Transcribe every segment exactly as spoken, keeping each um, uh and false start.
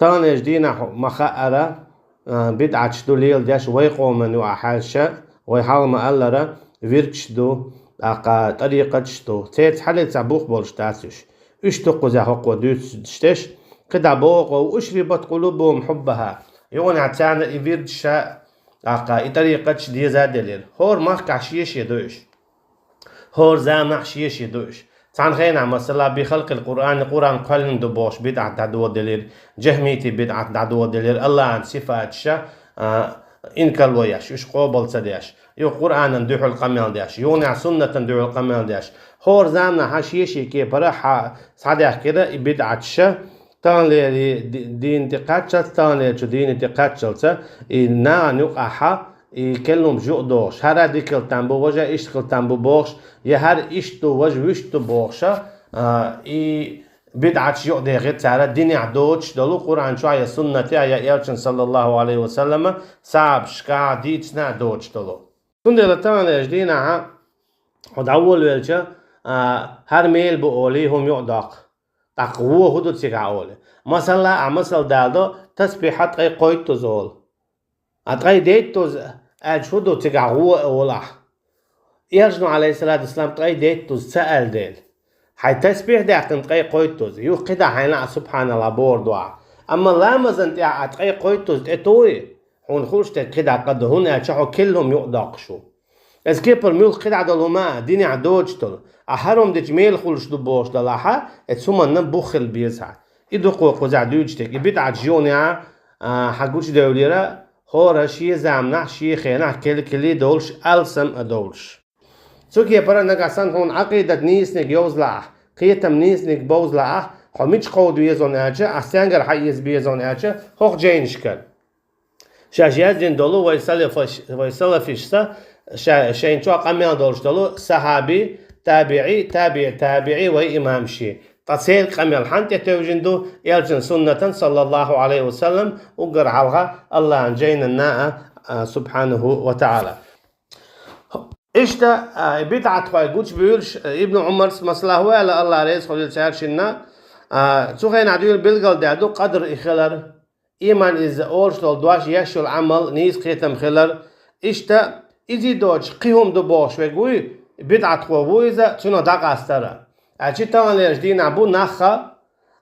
Таханлерчу дийнахь ма хаъара, а, бидӀаташ ду леладеш вай къоман юкъахь хьаьжча, вай хьалха ма-аллара, вирдаш ду, тӀаккха тӀарикъаташ ду. Церца хьалха цхьа бух болуш дац уьш. Уьш ду кхузахь хӀокхо дуьйцуш деш, кхидӀа боху: «Ва ушрибат къулубухум хьуббаха». Юханехь царна и вирдаш а, тӀаккха и тӀарикъаташ деза а делира. ХӀора махкахь шен-шен ду уьш. ХӀора заманахь шен-шен ду уьш. Цхьана хенахь, масала, би халкъил Къуръани, Къуръан кхоьллина ду бохуш, бидӀат дӀадоладелира, жахмитий бидӀат дӀадоладелира, Аллахьан сифаташ а, а, инкарло еш, уьш къобал ца деш, юха Къуръанан дуьхьал къамел деш, юханехь суннатан дуьхьал къамел деш. ХӀора заманахь шен-шен кепара хьа-, схьадаьхкира и бидӀаташ а, таханлерчу ди-, дийна тӀекхаччалц, таханлерчу дийна тӀекхаччалца, и нахана юкъахь и керланаш юкъадохуш, хӀара дика хила там бу, важа иштта хила там бу бохуш, я хӀара иштта ду, важа вуьшта ду бохуш а, а, и бидӀаташ юкъадехира цара, динехь доцуш долу, Къуръан чохь я суннатехь, я элчан, саллаллаху алейхи ва саллама, сахьабашкахь дийцина а доцуш долу. Цундела таханлерчу дийнахь хьо дӀаволавелча, а, хӀара мел бу олий, хӀума юкъадоккху. ТӀаккха вон хӀун ду цигахь олий? Масала, а масал даладо, тасбихь хьан ткъе кхойттуза олу. А ткъе дейттуза аьлча хӀун ду цигахь вон олахь? Элчано, алейхиссалату вассалам, ткъе дейттуза ца аьлла дела. Хьайн тасбихь даьккхина ткъе кхойттуза, юха кхидӀа хьайна а субхьаналлахӀ бохур ду ахь. Амма ламазан тӀехь а ткъе кхойттуза тӀетуй, хьуна хууш дерг кхидӀа къа ду, хӀунда аьлча хьо кхин хӀума юкъадоккхуш ву. Иза кепара муьлхха кхидӀа долу хӀума а, динехь доцуш долу, а хӀара хӀума дича мела хуьлуш ду бохуш далахь а, оцу хӀуманна бух хила беза хьан. И ду кхо кхузахь дуьйцуш дерг, и бидӀаташ юханехь а, а, хьан гучудевлира, хӀора шен заманахь, шен хенахь кхел-кхеле а долуш, алсам а долуш. Цу кепара нагахь санна хьуна Ӏакъидат нийсаниг йовза лаахь, кхетам нийсаниг бовза лаахь, хьо мича кховда веза аьлча, ахь стенгара хьаэца беза аьлча, хӀокху жайнашкара. Шаьш яздина долу вай салафаш-, вай салафишца ша-, шайна чохь къамел долуш долу сахьаби, табиӀи, табиӀи табиӀи вай имамаши. Ткъа церан къамел хьанна тӀетевжина ду, элчан суннатан, саллаллаху алейхи ва саллам, уггар хьалха Аллахьан жайнанна а, а, субхьанаху ва таӀала. Иштта, а, бидӀатхой гучубуьйлуш, а, Ибн Умарс, масала, хӀу аьлла, Аллах реза хуьлийла цаьршинна, а, цу хенахь дуьйна билгалдаьлла ду къадр и хилар, ийман иза олуш долу дош, еш йолу Ӏамал, нийса кхетам хилар. Иштта, иза доцуш кхин хӀума ду бохуш верг вуй, бидӀатхо ву иза, цунах дӀакъастара. Аьлча таханлерчу дийнахь бу нахха,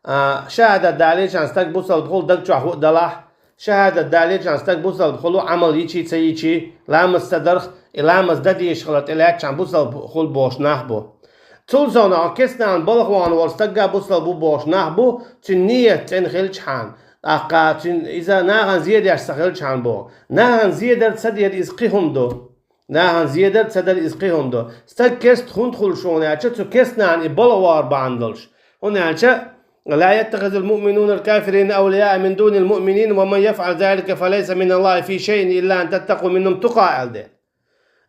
а, шахӀадат далийчхьана стаг бусалба хула даг чохь хӀу а далахь, шахӀадат далийчхьана стаг бусалба хула Ӏамал йичий, ца йичий, ламаз ца дарх, и ламаз дан дезаш хилар тӀелаьцчхьана бусалба хула бохуш нах бу. Цул совнаха кеснахьа балха вахана волу стагга бусалба ву бохуш нах бу, цуьнан ният цӀена хилчхьана, тӀаккха цуьнан иза нахана зен деш ца хилчхьана боху. Нахана зен дар ца дер иза кхин хӀума ду. Нахана зен дар ца дар иза кхин хӀума ду. Стаг керста хӀунда хуьлуш ву аьлча, цу кеснахьа и балха вахар бахьана долуш. ХӀунда аьлча, «لا يتخذ المؤمنون الكافرين أولياء من دون المؤمنين ومن يفعل ذلك فليس من الله في شيء إلا أن تتقوا منهم تقى», аьлла де.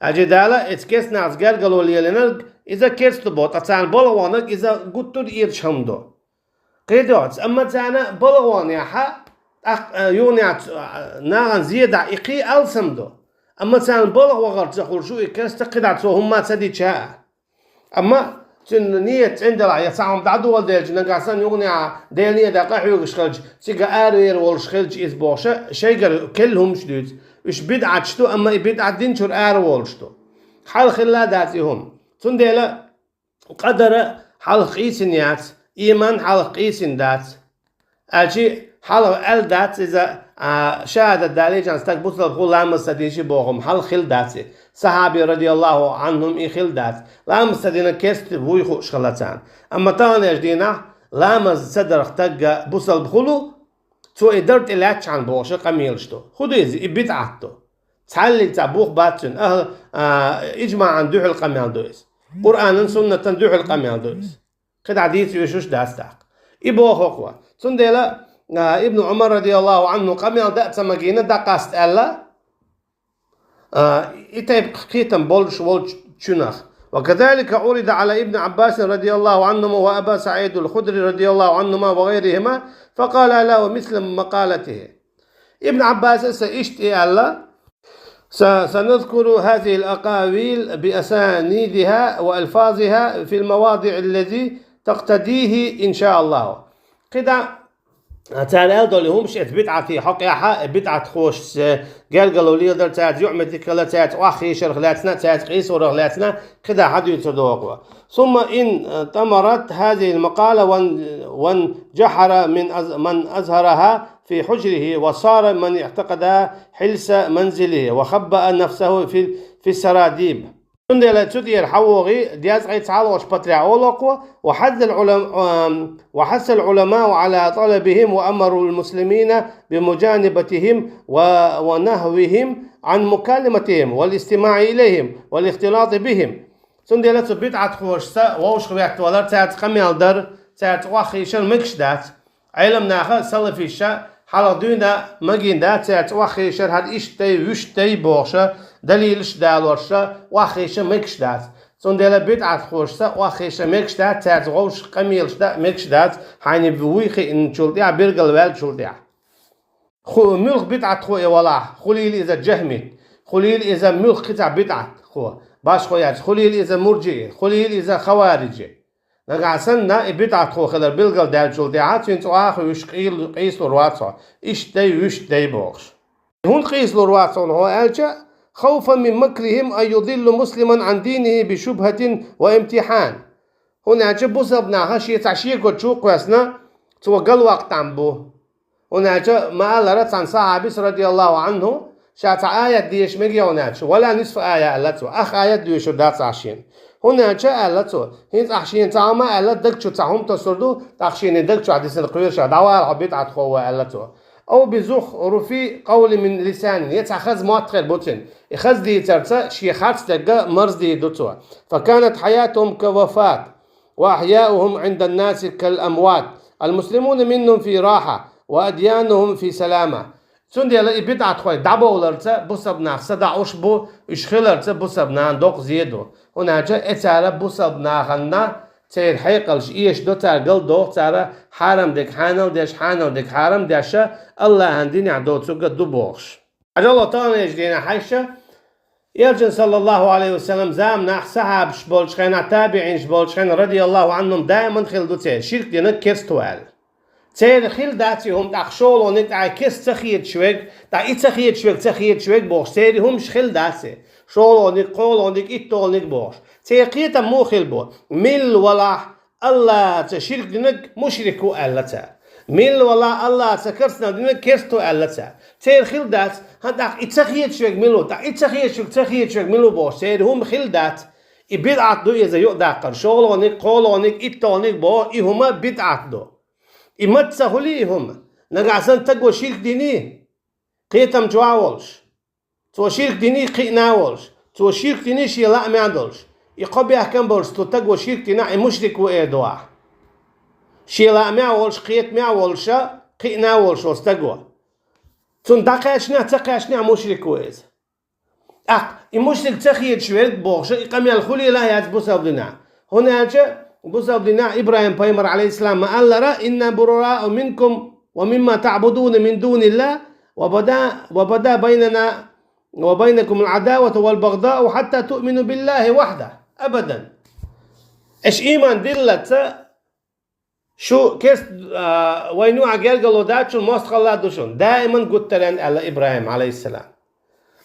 Аьлча Дала, эцу кеснахьца гергарло лелийнарг, иза керста боху, ткъа царна балха ваханарг иза гуттар а ирча хӀума ду. Кхидоц, амма царна балха ваханехь а, тӀаккха, а, юханехь а, а, нахана зен дахь и кхин алсам ду. Амма царна балха вахар ца хуьлуш ву и керста кхидӀа цо хӀумма ца дича а. Амма цуьнан ният цӀена делахь, я цхьа хӀума дӀадоладелча, нагахь санна юханехьа Делан некъа тӀе къахьоьгуш хилча, цига аравер волуш хилча иза бохуш, шайгара керла хӀуманаш дуьйцу. Уьш бидӀаташ ду, амма и бидӀат динчуьра араволуш ду. Хьалха хилла а дац и хӀума. Цундела къадар хьалха къийсина яц, ийман хьалха къийсина дац. Аьлча хьалха аьлла дац иза, а, шахӀадат далийчхьана стаг бусалба хула ламаз ца дийши боху хӀума хьалха хилла дац и. Сахьаби, радияллаху Ӏанхум, и хилла дац. Ламаз ца дина керста вуй хууш хилла царна. Амма таханлерчу дийнахь ламаз ца дарх стагга бусалба хула, цо и дар тӀелаьцчхьана бохуш къамелаш ду. ХӀун ду иза? И бидӀат ду. Цхьаллиг цхьа бух бац цуьнан. Ахьа, а, иджмаӀан дуьхьал къамел ду иза. Къуръанан, суннатан дуьхьал къамел ду иза. КхидӀа дийца оьшуш дац тӀаккха. И боху хӀокхо. Цундела, а, Ибн Умар, радияллаху Ӏанху, къамел дан а ца магийна, дӀакъаста аьлла, а, и тайпа кхетам болуш волчунах. وكذلك عرض على ابن عباس رضي الله عنهما وأبا سعيد الخدري رضي الله عنهما وغيرهما فقالا له مثل مقالته. Ибн Ӏаббаса иштта и аьлла: «Са-, سنذكر هذه الأقاويل بأسانيدها وألفاظها في المواضع التي تقتضيه إن شاء الله». КхидӀа Цара аьлла долу хӀумаш эца бидӀатийн хьокъехь, бидӀатхошца гергарло леладар, цаьрца юьхь-меттиг хилар, цаьрца охьахезарх лаьцна, цаьрца къийсарх лаьцна, кхидӀа хьадуьйцур доху. ثم إن طمرت هذه المقالة وان-، وانجحر من أز-، من أظهرها في حجره، وصار من اعتقدها حلس منزله، وخبأ نفسه في، في السراديب. Цундела цу тӀера хьавогӀий, дезткъе цхьалгӀачу патарехь олу кхо, وحث العلم-، آم، وحث العلماء على طلبهم وأمروا المسلمين بمجانبتهم و-، ونهيهم عن مكالمتهم والاستماع إليهم والاختلاط بهم. Цундела цу бидӀатхошца вовшах веттавалар, цаьрца къамел дар, цаьрца охьахезар мегаш дац. Ӏеламнаха, салафиша хьалха дуьйна магийна дац цаьрца охьахезар, хӀара иштта дай, вуьшта дай бохуша, далилаш а далорша, охьахезар мегаш дац. Цундела бидӀатхошца охьахезар мегаш дац, цаьрца вовшах къамелаш дан мегаш дац, хьайна вуй хиъначул тӀаьхьа, билгалваьллачул тӀаьхьа. Ху-, муьлха бидӀатхо и валахь, хуьлийла иза джахмит, хуьлийла иза муьлха кхин цхьа бидӀатхо, башхо яц, хуьлийла иза мурджиит, хуьлийла иза хавариджи. Нагахь санна и бидӀатхо хилар билгалдаьллачул тӀаьхьа, цуьнца охьахуьйсуш къийл-, къийсалур вац хьо, иштта дай, вуьшта дай бохуш. ХӀунда къийсалур вац хьуна хьо аьлча, خوفا من مكرهم أن يضل مسلما عن دينه بشبهة وامتحان. ХӀунда аьлча бусалба наха шен цхьа шеко чу а кхоьссина, цо галваккха тӀам бу. ХӀунда аьлча ма-аллара цхьана сахьабис, радияллаху Ӏанху, ша цхьа аят деша мегий хьуна аьлча, ولا نصف آية аьлла цо, ах аят доьшур дац ахь шена. ХӀунда аьлча аьлла цо, хӀинца ахь шена цхьа хӀума аьлла, даг чу цхьа хӀума тосур ду, тӀаккха шена даг чохь дисина кхоьруш а, дӀавала хьо бидӀатхо ву аьлла цо. أو بزخرف قول من لسان, я цхьа хаза мотт хир бу цуьнан. И хаза дийцарца шен харц дерг марздийр ду цо. فكانت حياتهم كوفاة، وأحياؤهم عند الناس كالأموات، المسلمون منهم في راحة، وأديانهم في سلامة. Цундела и бидӀатхой дӀабовларца бусалба нах садаӀуш бу, уьш хиларца бусалба нахана доккха зе ду. ХӀунда аьлча и цара бусалба нахана церан хьекъалш эшадо, цара галдоху, цара хьарам дерг хьанал деш, хьанал дерг хьарам деш, АллахӀан динехь доцург а ду бохуш. Хьажал, таханлерчу дийнахь хьаьжча, Элчан, саллаллаху Ӏалайхи ва саллам, заманахь сахьабаш болчу хенахь, табиӀинаш болчу хенахь, радияллаху Ӏанхум, даиман хилла ду церан ширк динарг, керста ву аьлла. Церан хилла дац и хӀума, тӀаккха шолгӀаниг, тӀаккха и керста ца хеташ верг, тӀаккха и ца хеташ верг, ца хеташ верг бохуш, церан хӀумаш хилла дац и. ШолгӀаниг, кхоалгӀаниг, итталгӀаниг бохуш. Церан кхетам муха хилла бу? Милла валахь, АллахӀаца ширк динарг мушрик ву аьлла цара. Милла валахь, АллахӀаца керстанал динарг керста ву аьлла цара. Церан хилла дац, хӀан, тӀаккха и ца хеташ верг мила ву, тӀаккха и ца хеташ верг, ца хеташ верг мила ву бохуш, церан хӀума хилла дац. И бидӀат ду иза юкъадаккхар. ШолгӀаниг, кхоалгӀаниг, итталгӀаниг боху, и хӀума бидӀат ду. И маца ца хуьлий и хӀума? Нагахь санна стаго ширк диний, кхетам чохь а волуш. Цо ширк диний кхиъна а волуш, цо ширк диний шен лаамехь а долуш, и кхо бехкам болуш цу стаго ширк динехь, и мушрик ву эр ду ахь. Шен лаамехь а волуш, кхетамехь а волуша, кхиъна а волуш волу стаго. Цунна дӀакхаьчнехь, ца кхаьчнехь мушрик ву иза. ТӀаккха и мушрик ца хеташ верг бохуша, и къамел хуьлийла а яц бусалба динехь. ХӀунда аьлча бусалба динехь ИбрахӀим-пайхамар, Ӏалайхиссалам, ма-аллара: «Инна бураау минкум ва мимма таъбудуна мин дуниллах, ва бада, ва бада байнана ва байнакумул Ӏадавату вал багъдау хьатта туъмину биллахи вахьда». Абадан. Аша ийман диллалца, шу керст-, а, вайна юкъахь гергарло дацчул мостагӀалла а ду шуна, даиман гуттаренна, аьлла ИбрахӀим, Ӏалайхиссалам.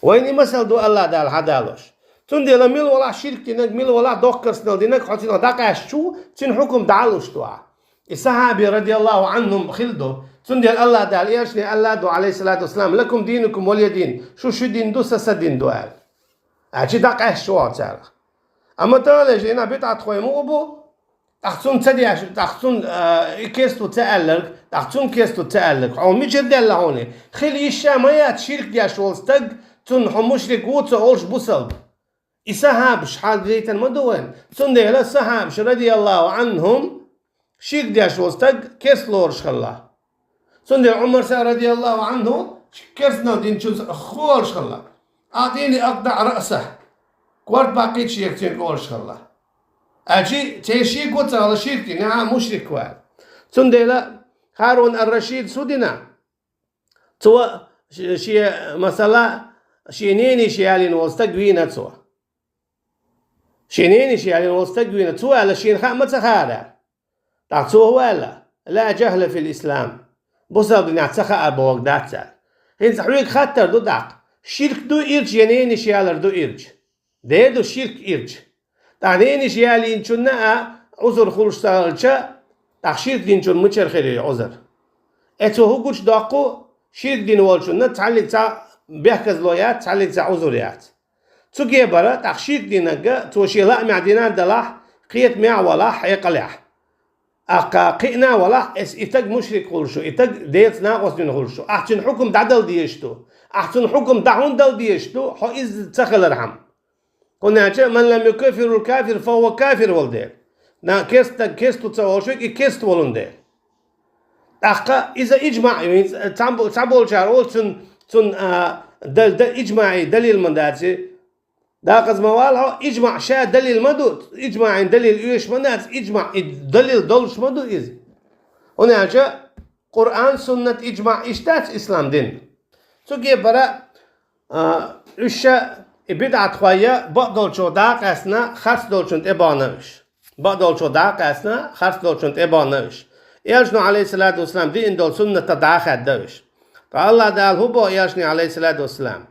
Вайна и масал ду АллахӀ Дала хьадалош. Цундела мила валахь ширк динарг, мила валахь доккха керстанал динарг, хьо цунах дӀакъаьстча, цуьнан хьукам дӀа а луш ду ахь. И сахьаби, радияллаху Ӏанхум, хилла ду. Цундела АллахӀ Дала, элчане аьлла а ду, Ӏалайхиссалату вассалам: «Лакум динукум валия дин», шу ши дин ду, сан сан дин ду, аьлла. Аьлча дӀакъаьсташ ву хьо царах. Амма таханлерчу дийнахь бидӀатхой муха бу? ТӀаккха цунна ца деш, тӀаккха цунна, а, и керста ву ца аьлларг, тӀаккха цунна керста ву ца аьлларг. Хьо мичара делла хьуна? Хила йиш а ма яц ширк деш волу стаг, цунна хьо мушрик ву ца олуш бусалба. И сахьабаш хьалдайтина ма ду вайна. Цундела сахьабаш, радияллаху Ӏанхум, ширк деш волу стаг керста лоруш хилла. Цундела Ӏумарса, радияллаху Ӏанху, керстанал динчуьнца хӀу олуш хилла. «АӀтини акътаӀ раъсах», корта баккхийта шега цуьнга олуш хилла. Аьлча, церан шеко ца хилла ширк динехь а мушрик ву аьлла. Цундела ХӀарун ар-Рашид хӀу дина? Цо ш-, шен, масала, шен нене шен ялийна волу стаг вийна цо. Шен нене шен ялийна волу стаг вийна. Цо аьлла, шена хаа ма ца хаара. ТӀаккха цо хӀу аьлла: «Ла джахла фил ислам. Бусалба динехь ца хаа бохург дац цара. ХӀинца хьоьга хаттар ду тӀаккха: ширк ду ирча я ненаш ялар ду ирча? Дера ду ширк ирча. ТӀаккха ненаш ялийначунна а Ӏузур хуьлуш ца хилча, тӀаккха ширк динчун мичара хир ю Ӏузур? Э, цо хӀун гучудоккху, ширк дина волчунна цхьаьллиг цхьа бехказло яц, цхьаьллиг цхьа Ӏузур яц. Цу кепара, тӀаккха ширк динарг, цо шен лаамехь дина а далахь, кхетамехь а валахь, хьекъалехь. Аккха кхиъна а валахь, эс и стаг мушрик хуьлуш ву, и стаг Делаца накъост вина хуьлуш ву. Ахь цуьнан хьукам дӀадала дезаш ду. Ахь цуьнан хьукам дӀа хӀунда дала дезаш ду, хьо иза ца хилархьама? ХӀунда аьлча, «Ман лам юкаффирул кафир, фа хӀува кафир» волу дела. На, керста стаг керста ву ца олуш верг, и керста волун дела. ТӀаккха иза иджмаъ ю, хӀинца цхьаболчара олу цунна, цунна, а, да-, да-, иджмаъий далил ма дац и. Дакъаза ма вала хьо, иджмаъ ша далил ма ду, иджмаъийн далил оьшуш ма дац, иджмаъ и далил долуш ма ду иза. ХӀунда аьлча Къуръан, суннат, иджмаъ иштта дац ислам дин. Цу кепара, а, уьш ша и бидӀатхой я бакъдолчух дӀа а къаьстина, харц долчунна тӀебахана уьш. Бакъдолчух дӀа а къаьстина, харц долчунна тӀебахана уьш. Элчано, Ӏалайхиссалату вассалам, диъна долу суннатах дӀа а хаьдда уьш. Ткъа АллахӀ Дала хӀун боху Элчане, Ӏалайхиссалату вассалам?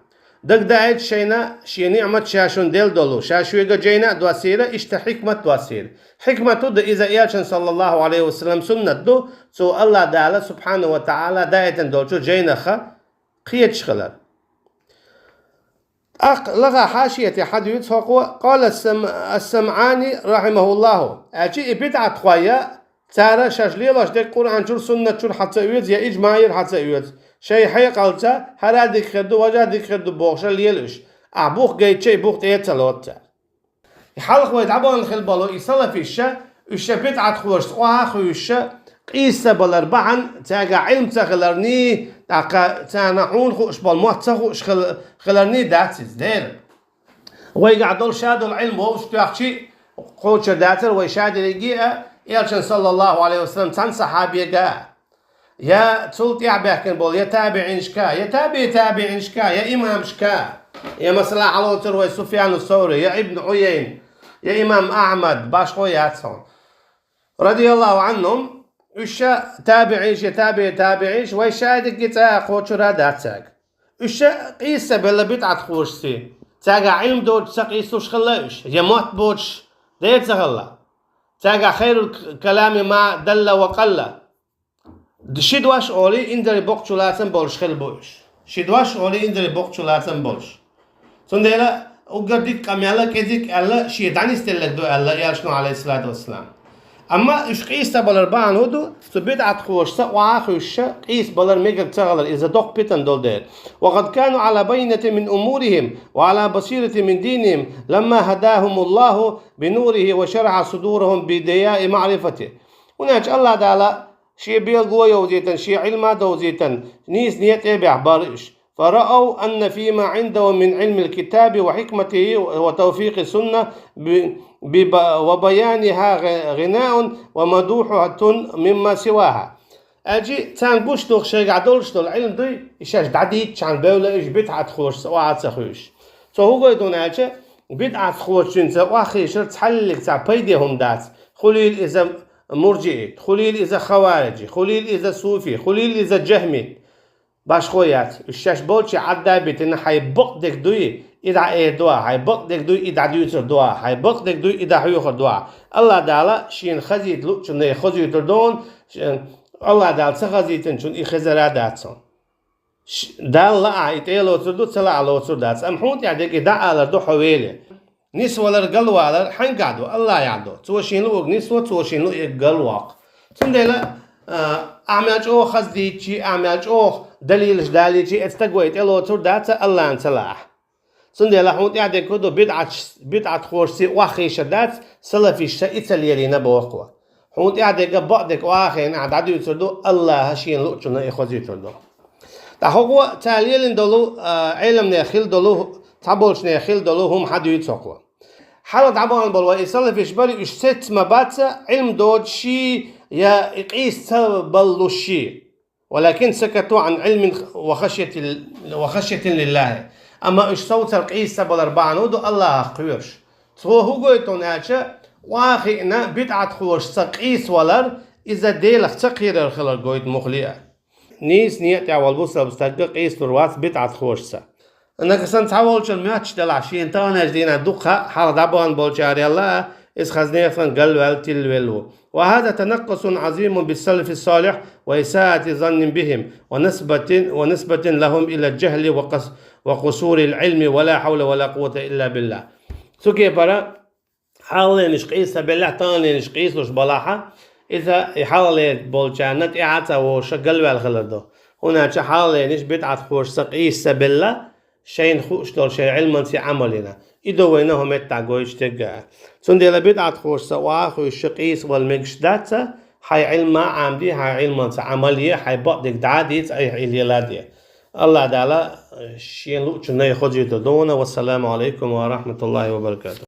Дагадаийта шайна, шен ниъмат ша шуна делла долу, ша шуьга жайна а доссийра, иштта хьикмат доссийра. Хьикмат хӀун ду иза? Элчан, саллаллаху Ӏалайхи ва саллам, суннат ду, цо АллахӀ Дала, субхьанаху ва таӀала, даийтина долчу жайнаха кхеташ хилар. ТӀаккха лаха хьашияте хьадуьйцу хӀокхо, къала ас-Сам-, ас-СамӀани, рахьимахуллаху, аьлча и бидӀатхой я, цара шаьш лелош дерг Къуръан чуьра, суннат чуьра хьа ца оьцу, я иджмаъ йира хьа ца оьцу. Шайн хьекъалца, хӀара дика хир ду, важа дика хир ду бохуша лела уьш. Ахь бух гайтча, и бух тӀе а ца лоцу цара. И хьалха вай дӀабахана хила болу и салафиша, уьш ша бидӀатхошца охьа а хуьйшуша, къийса ца балар бахьана, цаьргахь Ӏилма ца хиларний, тӀаккха царна хьуна хууш болу мотт ца хууш хила-, хиларний дац иза, дера. Вайгахь долу ша долу Ӏилма вовшах тоьхчий, кхочур дацара вай ша дерриге а, Элчан, саллаллаху Ӏалайхи ва саллам, цхьана сахьабега а. Я цул тӀаьхьа баьхкина болу, я табиӀинашка, я таби табиӀинашка, я имамашка, я, масала, хьалоцур вай Суфьяну Саври, я Ибн Ӏуяйна, я имам Ахьмад, башхо яц хьуна. Радияллаху Ӏанхум, уьш ша табиӀинаш, я таби табиӀинаш, вай ша дерриге цӀа а кхочур а дац цаьрга. Уьш ша къийса ца белла бидӀатхошций, цаьргахь Ӏилма доцуш ца къийсалуш хилла уьш, я мотт боцуш дера ца хилла. Цаьргахь хайрул к-, калами ма далла ва къалла. Ши дош олий, инзаре боккхачу лацам болуш хила бу уьш. Ши дош олий, инзаре боккхачу лацам болуш. Цундела уггар дика къамел а, кӀезиг аьлла, шен дӀанисделларг ду аьлла Элчано, Ӏалайхиссалату вассалам. Амма уьш къийса ца балар бахьана хӀун ду, цу бидӀатхошца охьа а хуьйшуша, къийса балар мегар ца хилар, иза доккха питана долу дела. Ва къад кану Ӏала баййинатин мин умурихим ва Ӏала басиратин мин динихим, ламма хӀадахумуллаху би нурихи ва шарахьа судурахум би дияи маӀрифати. ХӀунда аьлча АллахӀ Дала шен белго а йовзийтина, шен Ӏилма а довзийтина, нийса некъа тӀе а баьхна бара уьш. Фа раав анна фима Ӏиндахум мин Ӏилмил китаби ва хьикматихи ва тавфикъи сунна би, би ба-, ва баяниха гъи-, гъинаун ва мадухьатун мимма сиваха. Аьлча, царна гуш ду-кх шайгахь долуш долу Ӏилма дуй, и шаьш дӀадийцчхьана бевлла уьш бидӀатхошца охьа а ца хуьйшуш. Цо хӀун гойту хьуна аьлча, бидӀатхочуьнца охьахуьйшура цхьаллиг цхьа пайде хӀума дац, хуьлийла иза муржиит, хуьлийла иза хавариджи, хуьлийла иза суфи, хуьлийла иза жахмит. Башхо яц, уьш шаьш болчу Ӏадда а битина, хьайн бакъдерг дуй, и дӀаэр ду ахь, хьайн бакъдерг дуй, и дӀадуьйцур ду ахь, хьайн бакъдерг дуй, и дӀахьоьхур ду ахь. АллахӀ Дала шена хазийта луучунна хозуьйтур ду хьуна, ш-, АллахӀ Дала ца хазийтинчунна и хезар а дац хьуна. Ш-, Далла лаахь, и тӀе а лоцур ду, ца лаахь, лоцур дац. Амма хьуна тӀехь дерг и дӀаалар ду хьо веле. Нисвалар, галвалар хьаьнгахь ду, АллахӀехь ду. Цо шена луург нисво, цо шена луург галвоккху. Цундела, а, ахь мел чӀогӀа хаза дийцчи, ахь мел чӀогӀа далилаш далийчи, эцу стага вай тӀе лоцур дац, АллахӀна ца лаахь. Цундела хьуна тӀехь дерг хӀун ду, бидӀатш-, бидӀатхошций охьахуьйшур дац, салафиша и ца лелийна боху. Хьуна тӀехь дерг а, бакъдерг охьахиъна ахь дӀадуьйцур ду, АллахӀа шена луучунна и хозуьйтур ду. Ткъа хӀокхо цара лелийна долу, а, Ӏеламнех хилла долу, цхьаболчунех хилла долу хӀума хьадуьйцу хӀокхо. Хьалха дӀабахана болу вай и салафиш бара, уьш сецца ма бац Ӏилма доцуш а, я и къийса ца баллуш а. Валакин сакату Ӏан Ӏилмин ва хашятин, ва хашятин лиллахӀи. Амма уьш совцар къийса ца балар бахьана хӀун ду, АллахӀах кхоьруш. Цо хӀун гойту хьуна аьлча, охьахиъна бидӀатхошца къийса валар, иза Делах ца кхерар хилар гойту муххале а. нийса некъа тӀехь волу бусалба стаг къийсалур вац бидӀатхошца. Нагахь санна цхьаволчун моьттуш делахь, шена таханлерчу дийнахь дукха хьалха дӀабахана болчарел а, иза хазнехан галваьлла, тилавелла ву. وهذا تنقص عظيم بالسلف الصالح وإساءة ظن بهم ونسبة، ونسبة لهم إلى الجهل وقص-، وقصور العلم ولا حول ولا قوة إلا بالله. Цу кепара хьалхалернаш къийса ца беллехь, таханлернаш къийсалуш балахь, иза и хьалхалера болчарна тӀаьхьа а ца вогӀуш галваьлла хилар ду. ХӀунда аьлча хьалхалернаш бидӀатхошца къийса ца белла, шайна хууш долу шайн Ӏилманца Ӏамал йина. И ду вайна хӀокху меттехь гойтуш дерг а. Цундела бидӀатхошца охьахуьйсуш къийсавала мегаш дац, хьайн Ӏилма а Ӏамаде, хьайн Ӏилманца Ӏамал е, хьайн бакъдерг дӀа а дийца, айхьа и леладе. АллахӀ Дала Шен луучунна хозуьйтур ду вайна. Вассаламу алайкум ва рахматуллахи ва баракатух.